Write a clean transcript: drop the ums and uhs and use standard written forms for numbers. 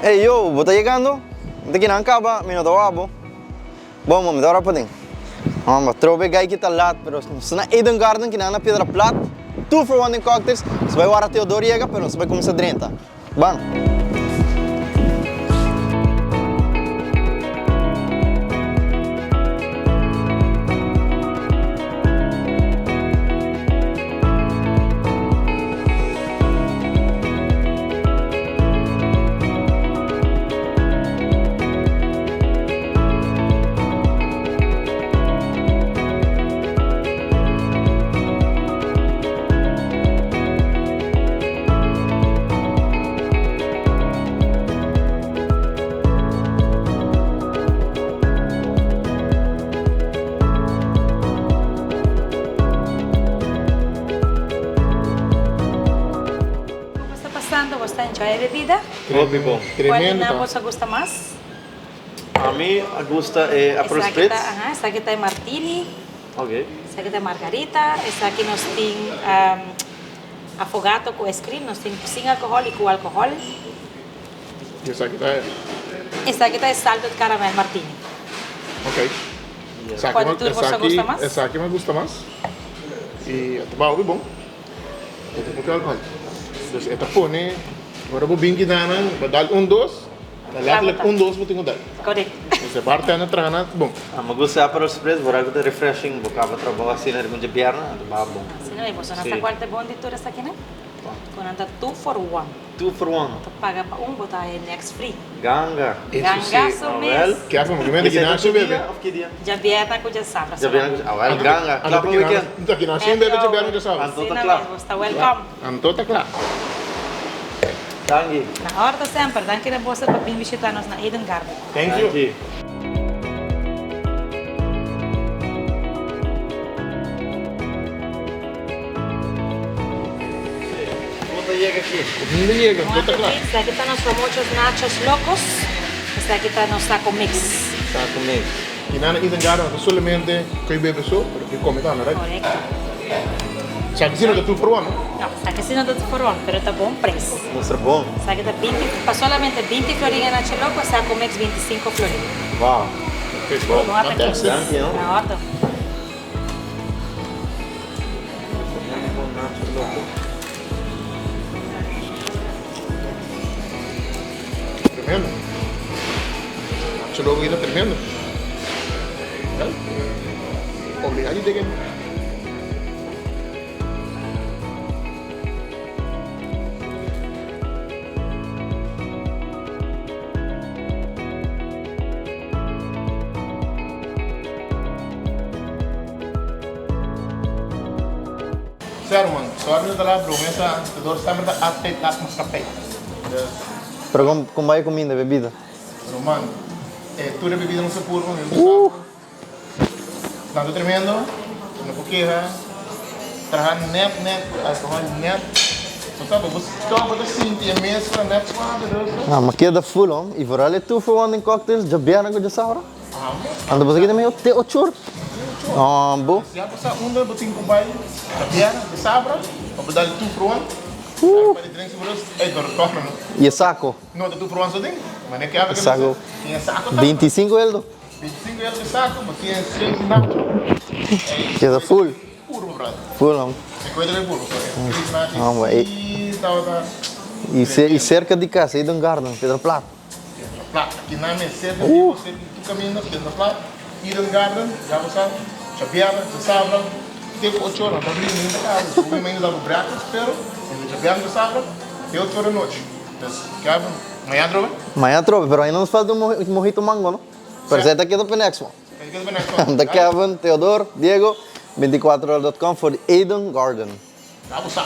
Ey yo, bo ta yegando? Mi ta kinan kaba, mi no ta wak bo. Bon, bo, mi ta ora paden. Hòmber, trobe gai ki ta lat, pero nos ta na Eden Garden kinan na Piedra Plat, two for one den cocktails. Nos bai wara Theodor yega, pero nos bai kuminsá drenta. Ban. Como sta pasando? Bo sta enjoy e bebida? Hopi bon. Cual di nan boso a gusta mas? Ami a gusta e Aperol Spritz. Esaki ta e martini. Ok. Esaki ta e margarita. Esaki nos tin afogato cu ice cream. Nos tin sin alcohol y cu alcohol. Y esaki ta e? Esaki ta e salted caramel martini. Ok. Cual di tur boso a gusta mas? Esaki mi a gusta mas. Y a ta hopi bon. E ta mucho alcohol. Dus e ta pone, ora bo bin kidanan, bo dal un dos, ta letterlijk un dos bo tin ku dal. Correct. Dus e bartender traha na bon. Mi gusta Aperol Spritz, bo ta refreshing, bo kaba trabou asina riba un djabièrnè, ta baha bon. Asina mi, boso no sa kual ta e bon di tur esakinan? Ku nan ta two for one. Two for one. Bo ta paga pa un, bo ta haña e next free. Ganga. Ganga su mes. Kevin, bo kimente gimnasio bebe? Djabièrnè ku djasabra solamente. Awel, ganga. Kla pa weekend. Anto gimnasio bebe djabièrnè ku djasabra. Anto ta kla. Bo sta welcome. Anto ta kla. Danki. Na orde semper. Danki na boso pa bin bishita nos na Eden Garden. Thank you. Como ta yega aki? Como ta yega? Anto ta kla. Esaki ta nos famosos nachos locos. Esaki ta nos taco mix. Taco mix. Y nan a Eden Garden no ta solamente koe bebe so, pero koe come tambe, right? Correcto. Esaki si no ta two for one, no? No, esaki si no ta two for one, pero ta bon prijs. Mustra bon. Esaki ta binti, pa solamente binti florin e nacho loco, e saco mix binticinco florin. Wow. Ok, bon. Bon apetito. Danki, no? Na orde. Tremendo. Nacho loco kita tremendo. Obliga di degen. Sermon, sorry no ta la bromesa, te dor semper ta update las mas café. Dus. Pero con con bai cuminda, bebida? Roman, e tur e bebida nos a purba, mi gusta. Nan ta tremendo, no por keha, traha net net cu alcohol net. Bo sa, bo stop bo ta sinti e mezcla net suave rustig. Ah, ma keda full hom, y vooral e two for one den cocktails, djabièrnè cu djasabra. Anto bo sa kita medio te ochor. Bo. Ya bo sa unda bo tin ku bai djabièrnè, djasabra, pa bo dal two for one. Pa di drinks bo rus, ey pero tòg no. Y e saco. No ta two for one so tin. Mane ke awe ke Saco. Tin e saco tambe. 25 eldo. 25 eldo e saco, bo tin seis nacho. Keda full. Puro brother. Full hom. E koe ta bay puro. So e seis nacho Hom, y si tabata. Y cerca di cas, Eden Garden, Piedra Plat. Piedra Plat. Aki nan mes serka di bo, serka di tur kaminda, Piedra Plat, Eden Garden, ya bo sa, djabièrnè, djasabra, te ku ocho ora, no ta brinda ainda kaba, bo mi ainda ta bo breakfast, pero entre djabièrnè, djasabra, te ocho ora anochi. Pues, Kevin, mañana atrobe? Mañana atrobe, pero ainda nos falta un mojito mango, no? Pero esei ta keda pa e next one. Esei ta keda pa e next one. Ta Kevin, Theodor, Diego, 24 ora dot com for di Eden Garden. Ya bo sa.